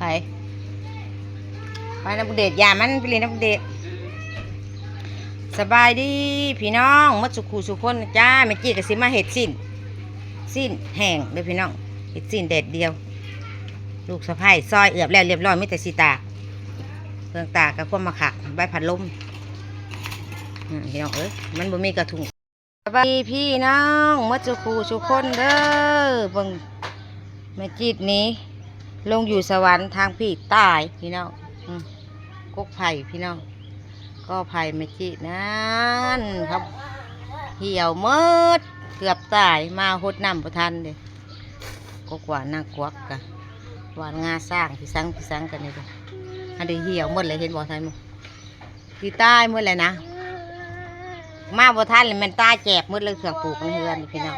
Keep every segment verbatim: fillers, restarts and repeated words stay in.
ไป ไปนำเดท อย่ามันไปเล่นนำเดท สบายดีพี่น้องหมดสุขูสุคนนะจ้า แม่จีก็สิมาเฮ็ดสิ้น สิ้นแห้งเด้อพี่น้อง เฮ็ดสิ้นแดดเดียว ลูกสะใภ้ซอยเอือบแล้วเรียบร้อย มีแต่สิตาก เครื่องตากกับพวกมาขัก ใบพัดลม อืม พี่น้องเอ้ย มันบ่มีกระทุง สบายดีพี่น้องหมดสุขูสุคนเด้อ เบิ่งแม่จีดนี้ ลงอยู่สวรรค์ทางพี่ตายพี่น้อง อืม กกไผ่พี่น้อง กอไผ่แม่จีดนั่นครับ เหี่ยวหมด เกือบตาย มาหดน้ำบ่ทันเด้ กกหวานนางกวักกะ หวานงาสร้างพี่สังพี่สังกันนี่เด้ อันนี้เหี่ยวหมดเลย เห็นบ่ท่านหมู่ สิตายหมดเลยนะ มาบ่ทันเลย แม่นตายแจกหมดเลย เครื่องปลูกในเฮือนนี่พี่น้อง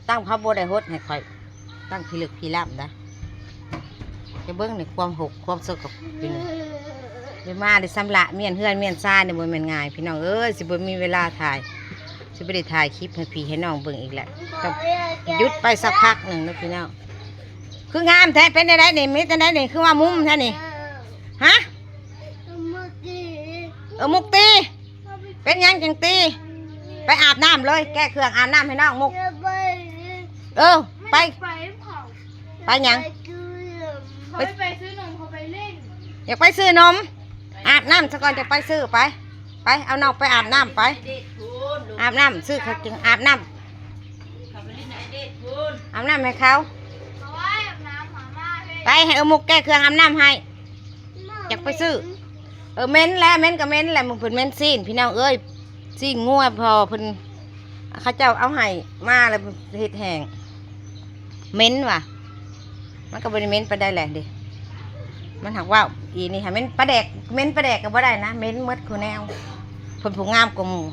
ตั้งเขาบ่ได้หดให้ข่อย ตั้งขี้เหล็กขี้ล่ำนะ จะเบิ่งในความหกความสกปรกอยู่นี่ ได้มาได้สำระเมียนเฮือนเมียนซานนี่บ่แม่นง่ายพี่น้องเอ้ย สิบ่มีเวลาถ่าย สิบ่ได้ถ่ายคลิปให้พี่ให้น้องเบิ่งอีกแล้ว ต้องหยุดไปสักพักหนึ่งนะพี่น้อง คืองามแท้ เป็นจั่งใดนี่ มีจั่งใดนี่ คือว่ามุมแท้นี่ ฮะ เออ มุกตี เป็นหยังจั่งตี ไปอาบน้ำเลย แก้เครื่องอาบน้ำให้น้องมุก เออ ไป ไปหยัง เขาไปซื้อนม เขาไปเล่น อยากไปซื้อนม อาบน้ำซะก่อน จะไปซื้อไป ไป เอาน้องไปอาบน้ำไป อาบน้ำ ซื้อเขาวกิน อาบน้ำ อาบน้ำให้เขา ไป ให้เออมุกแก้เครื่องอาบน้ำให้ อยากไปซื้อ เออ เหม็นแหละ เหม็นก็เหม็นแหละ มึงเพิ่นเหม็นซีน พี่น้องเอ้ย ซีนงัวพอเพิ่น เขาเจ้าเอาให้มาแล้วเฮ็ดแห้ง เหม็นว่ะ มันก็บ่ได้เหม็นปานใดแหละเด้ มันหากว่าอีนี่ค่ะ เหม็นปลาแดก เหม็นปลาแดกก็บ่ได้นะ เหม็นหมดคู่แนว เพิ่นผู้งามกว่าหมู่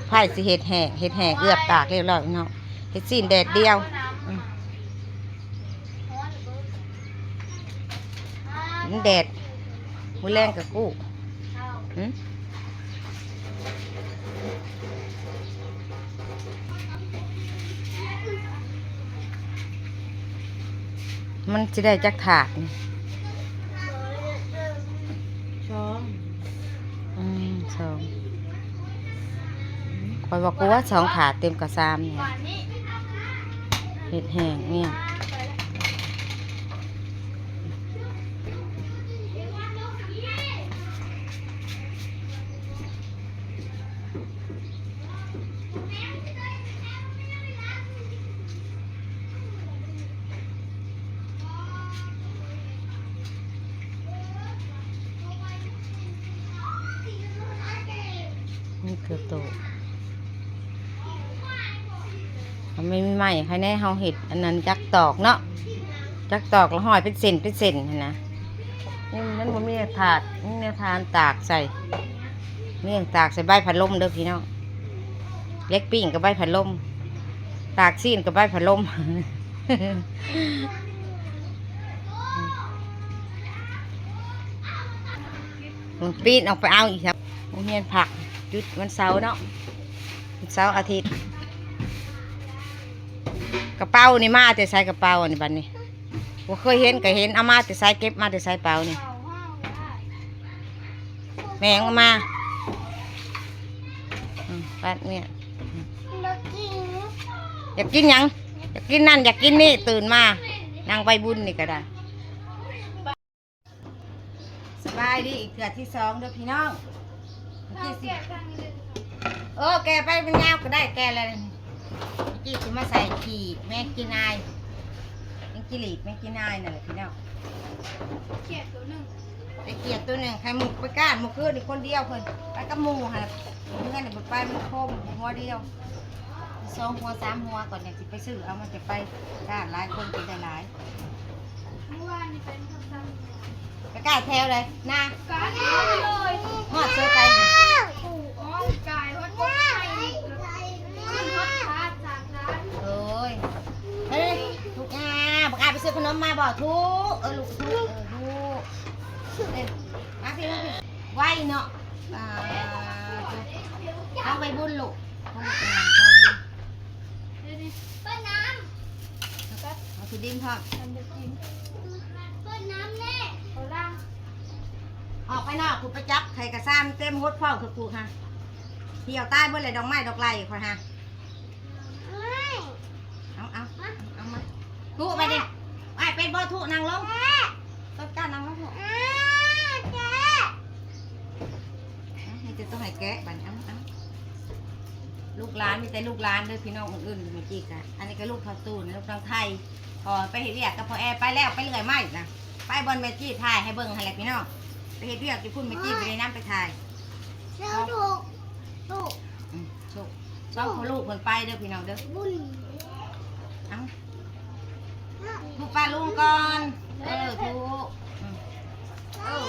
ไผสิเฮ็ดแห้ง เฮ็ดแห้งเอือบตากเรียบร้อยเนาะ เฮ็ดซีนแดดเดียว อืม มันแดด มื้อแลงก็กู้ อืม มันสิได้จักถาดนี่ สอง อืม สอง ข้อยว่ากลัวสองถาดเต็มกระซามนี่ เฮ็ดแห้งเนี่ย นี่คือโต มันไม่ไหม้ ใครแน่เฮาเฮ็ดอันนั้นจักตอกเนาะ จักตอกแล้วห้อยเป็นเส้นเป็นเส้นหั้นนะ นี่มันบ่มีถาด มีแนวทานตากใส่ นี่ตากใส่ใบพัดลมเด้อพี่น้อง เล็กปิ้งกับใบพัดลม ตากซีนกับใบพัดลม ปีนออกไปเอาอีกครับ โรงเรียนผักหยุดวันเสาร์เนาะ วันเสาร์อาทิตย์ กระเป๋านี่มาแต่ไส กระเป๋าอันนี้บัดนี้ บ่เคยเห็นก็เห็น เอามาแต่ไส เก็บมาแต่ไส กระเป๋านี่ แม่งเอามา อืม ปัดเนี่ย อยากกิน อยากกินหยัง อยากกินนั่น อยากกินนี่ ตื่นมา นั่งใบบุญนี่ก็ได้ สบายดีอีกเทื่อที่สองเด้อพี่น้อง เมื่อกี้สิ เออ แกะไปมันยาวก็ได้ แกะเลย เมื่อกี้สิมาใส่ขีดแมงจีนาย แมงจีหลีด แมงจีนายนั่นแหละพี่น้อง เขียดตัวหนึ่ง ไอ้เขียดตัวหนึ่ง ไข่มุกไปก้านเมื่อคืนนี่คนเดียวเพิ่น ไปกับหมู่หั่นล่ะ เพื่อนน่ะบ่ไป มันโคมหัวเดียว สองหัวสามหัวก่อน อยากสิไปซื้อเอา มันจะไปก้านหลายคนกินได้หลาย เมื่อวานนี่เป็นคำสั่ง ไปก้านแถวเลยนะ ก้านเลย ฮอดเซอไป ปู่อ้อมกายฮอดกบไข่ ขึ้นฮอดพระจากร้าน โอ้ย เฮ้ย ทุกอ่า บักอาไปซื้อขนมมาบ่ ทุก เออ ลูก ทุก เออ ทุก เอ้ย มาพี่ มาพี่ ไวเนาะ อ่า เอาไปบุญลูก เอาไปบุญ เอาไปบุญ เอาไปดินพร้อม ทำไปกิน เปิดน้ำแน่ นอกผู้ไปจับไข่กระซ้ำเต็มหดพ่อคือกูฮะ เหี่ยวตายเบิดเลยดอกไม้ดอกไร่คอยฮะ เอาเอาเอามาทุไปดิ ไอ้เป็นบ่ทุนั่งลง ต้นกล้านั่งลงทุ นี่จะต้องให้แกะบัดนี้ เอาเอาลูกหลานมีแต่ลูกหลานเด้อพี่น้อง อื่นๆไม่จีกอ่ะ อันนี้ก็ลูกเขาตูนลูกน้องไทย พอไปเฮ็ดเวียกกับพ่อแอร์ไปแล้ว ไปเรื่อยไม่นะ ไปบอลแม่จีถ่ายให้เบิ่งหั่นแหละพี่น้อง ไปเฮ็ดเวียกอยู่พุ่นแม่จีไปได้น้ำไปถ่าย เจ้าถูกถูก อืมโชคสองพ่อลูกเพิ่นไปเด้อพี่น้องเด้อ บุญ เอ้าทุป้าลุงก่อน เออทุอืมเออ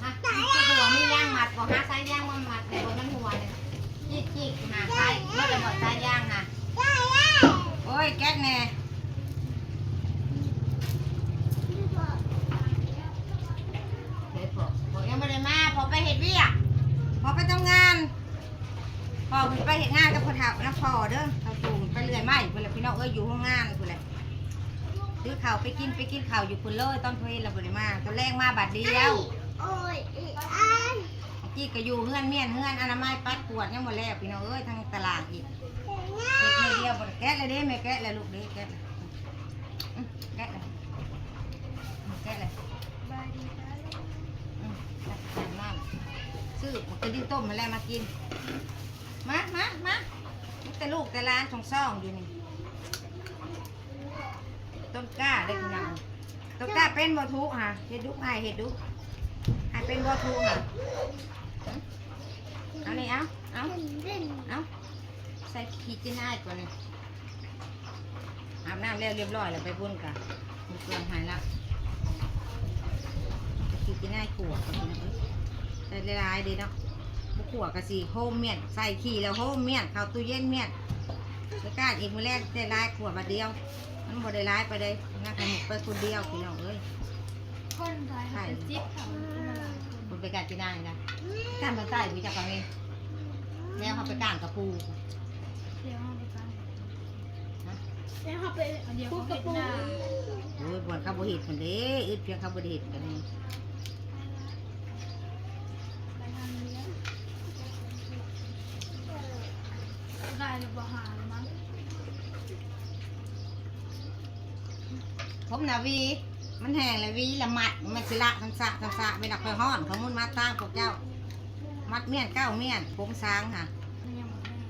ฮะมีหัวมียางมัดบ่ หาสายยางมามัดในบ่มันหัวเนี่ยจิกจิกหาสายมันจะบ่สายยางฮะ โอ้ยแก๊กแน่ เดี๋ยวพอพอยังไม่ได้มา พอไปเฮ็ดเวียก พอไปทำงาน พอเพิ่นไปเฮ็ดงานกับพ่อเฒ่านะพอเด้อ เขาตูงไปเรื่อยไม่เพิ่นละพี่น้องเอ้ย อยู่โรงงานเพิ่นแหละซื้อข้าวไปกิน ไปกินข้าวอยู่เพิ่นเลย ตอนเพลเราบ่ได้มา ตอนแรกมาบาดเดียว โอ้ยอีอัน กี้ก็อยู่เฮือนเมียนเฮือนอนามัยปัดกวาดยังบ่แล้วพี่น้องเอ้ย ทั้งตลาดอีก เฮ็ดมื้อเดียวบ่ได้ แกะเลยเด้ แม่แกะเลยลูกเด้ แกะเลย อืมแกะเลย อืมแกะเลย อืมตักน้ำซื้อหมากกระดิ่งต้มมาแล้วมากิน มามามามีแต่ลูกแต่หลานสองซองอยู่นี่ ต้นกล้าได้พี่น้อง ต้นกล้าเป็นบ่ทุกฮะ เฮ็ดดุให้เฮ็ดดุให้เป็นบ่ทุกฮะ เอานี่เอาเอาเอาใส่ขี้จินอ้ายก่อนนี่ อาบน้ำแล้วเรียบร้อยแล้วไปบุญกะมีเครื่องหายละ ขี้จินอ้ายขวดกับพี่น้องเอ้ย ใส่หลายๆเด้เนาะ บ่ขวดกะสิโฮมเมียน ใส่ขี้แล้วโฮมเมียน เข้าตู้เย็นเมียน ไปก้านอีกมื้อแรกได้หลายขวดบาดเดียว มันบ่ได้หลายไปเลย นักขมุกไปคนเดียวพี่น้องเอ้ย คนไทยเขาเป็นจิ๊บเขา คนไปกาญจนานี่นะ กาญจนาใต้มีจักกะเม แล้วเขาไปกางกะปู เดี๋ยวเขาไปกาง ฮะ แล้วเขาไป เดี๋ยว พูด เขา กะ เห็น ปู หน้า โอ้ยบ่อนเขาบ่เห็นคนเด้ อึดเพียงเขาบ่ได้เห็นกันนี่ ไปทางนี้ ได้หรือบ่หาหรือมั้ง ผมน่ะหวี มันแห้งแล้วหวีละมัด มันสิละทั้งสะทั้งสะ ไม่ดักไฟฮ้อน เขามุ่นมาตางพวกเจ้า มัดเมียนเก้าเมียน ผมสางค่ะ มันยังบ่แห้ง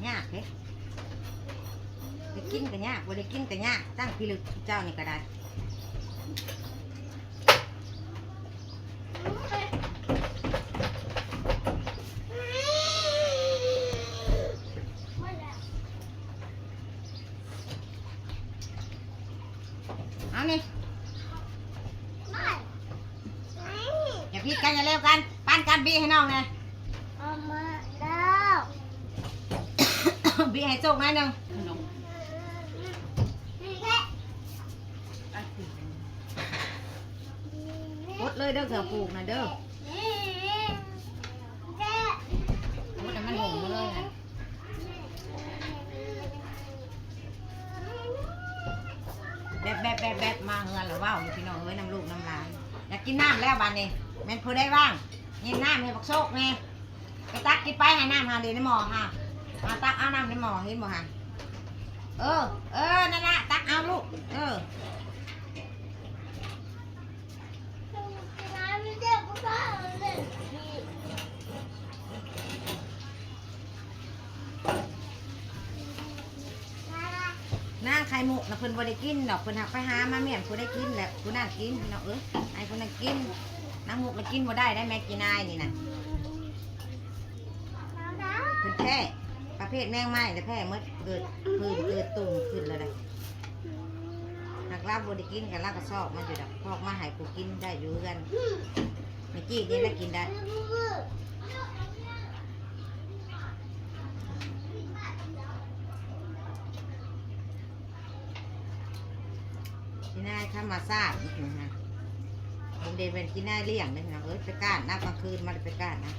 ยากเด้ ได้กินก็ยาก บ่ได้กินก็ยาก ตั้งพิลึกเจ้านี่ก็ได้ เอานี่ อย่าผิดกันอย่าเลวกัน ปานกันบีให้น้องแหน่ เอามาแล้ว บีให้โชคหน่อยหนึ่ง ขนม อดเลยเด้อ เกือบผูกนะเด้อ อดให้มันหงมาเลยนะ แบบแบบแบบแบบมาเฮือนแล้วเว้าอยู่พี่น้องเอ้ย นำลูกนำหลาน อยากกินน้ำแล้วบาดนี้ แม่นผู้ใดว่าง ยินน้ำให้บักโชคแม่ ไปตักกินไป ให้น้ำหาเดี๋ยวในหม้อค่ะ มาตักเอาน้ำในหม้อ เห็นบ่คะ เออ เออ นั่นละ ตักเอาลูก เออ นางไข่มุกนะ เพิ่นบ่ได้กินดอก เพิ่นหักไปหามาเมียนผู้ได้กินแหละ ผู้นั้นกินพี่น้องเอ้ย ให้ผู้นั้นกิน นางมุกละกินบ่ได้ได้ แม่กินนายนี่นะ เพิ่นแพ้ ประเภทแมงไม้และแพ้หมด เกิดผื่นเกิดตุ่มขึ้นแล้วได้ หากลาวบ่ได้กินก็ลาวก็ซอกมันอยู่ดอก พอกมาให้ผู้กินได้อยู่เฮือน แม่จีนี่ละกินได้ ที่นายธรรมชาตินี่นะ ผมเดเป็นกินหน้าเลี้ยงเลยพี่น้องเอ้ย ไปก้านนะกลางคืนมาเลยไปก้านนะ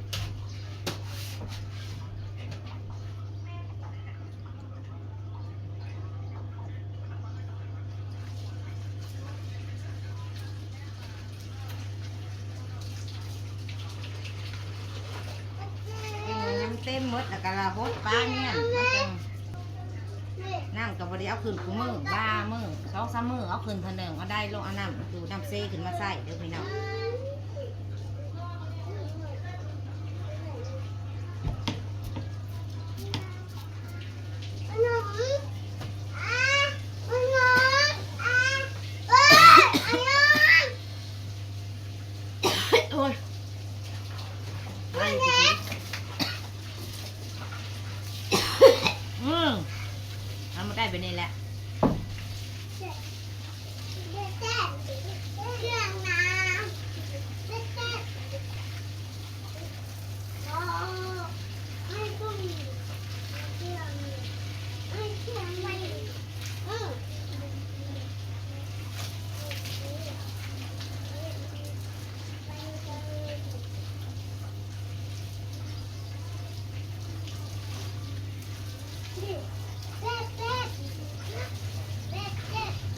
ยังมันยังเต็มหมดแล้วก็ละหดปลาเนี่ยมันจัง น้ำก็บ่ได้เอาขึ้นคู่มื้อ บ่ามื้อ สองสามมื้อเอาขึ้นเทื่อหนึ่ง เอาได้ลง เอาน้ำดูน้ำเซขึ้นมาใส่เด้อพี่น้อง โอ้ย อืม เอามาได้แบบนี้แหละ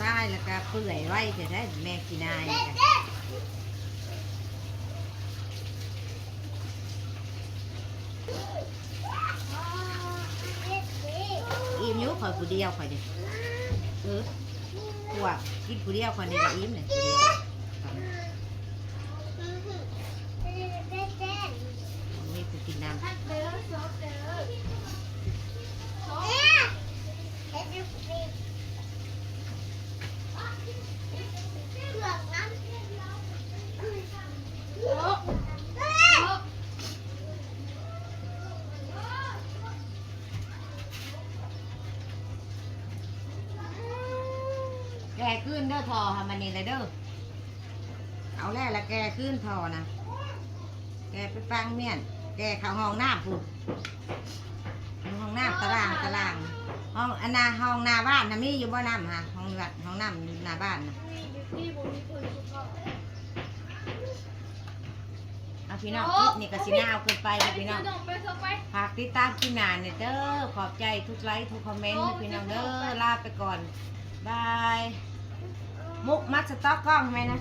ตายแล้วก็เปื่อยไวแท้ๆ แม่ขี้นายนี่ก็ อิ่มอยู่ข้อยผู้เดียวข้อยนี่ เออ พวกกินผู้เดียวข้อยนี่ก็อิ่มเลยผู้เดียว มีผู้กินน้ำ แก่ขึ้นเด้อทอทำมันนี่เลยเด้อ เอาแล้วละแก่ขึ้นทอนะ แก่ไปฟังเมียน แก่เข้าห้องน้ำพุ้น ห้องน้ำตารางตาราง ห้องอันนาห้องหน้าบ้านนะมีอยู่บ่น้ำฮะ ห้องวัดห้องน้ำหน้าบ้านนะ เอาพี่น้อง คลิปนี้ก็สินาวเกินไปแล้วพี่น้อง ไปเถอะไป ฝากติดตามคลิปหน้าเนี่ยเด้อ ขอบใจทุกไลค์ทุกคอมเมนต์นะพี่น้องเด้อ ลาไปก่อน บาย มุกมัดสต๊อกกล้องไหมนะ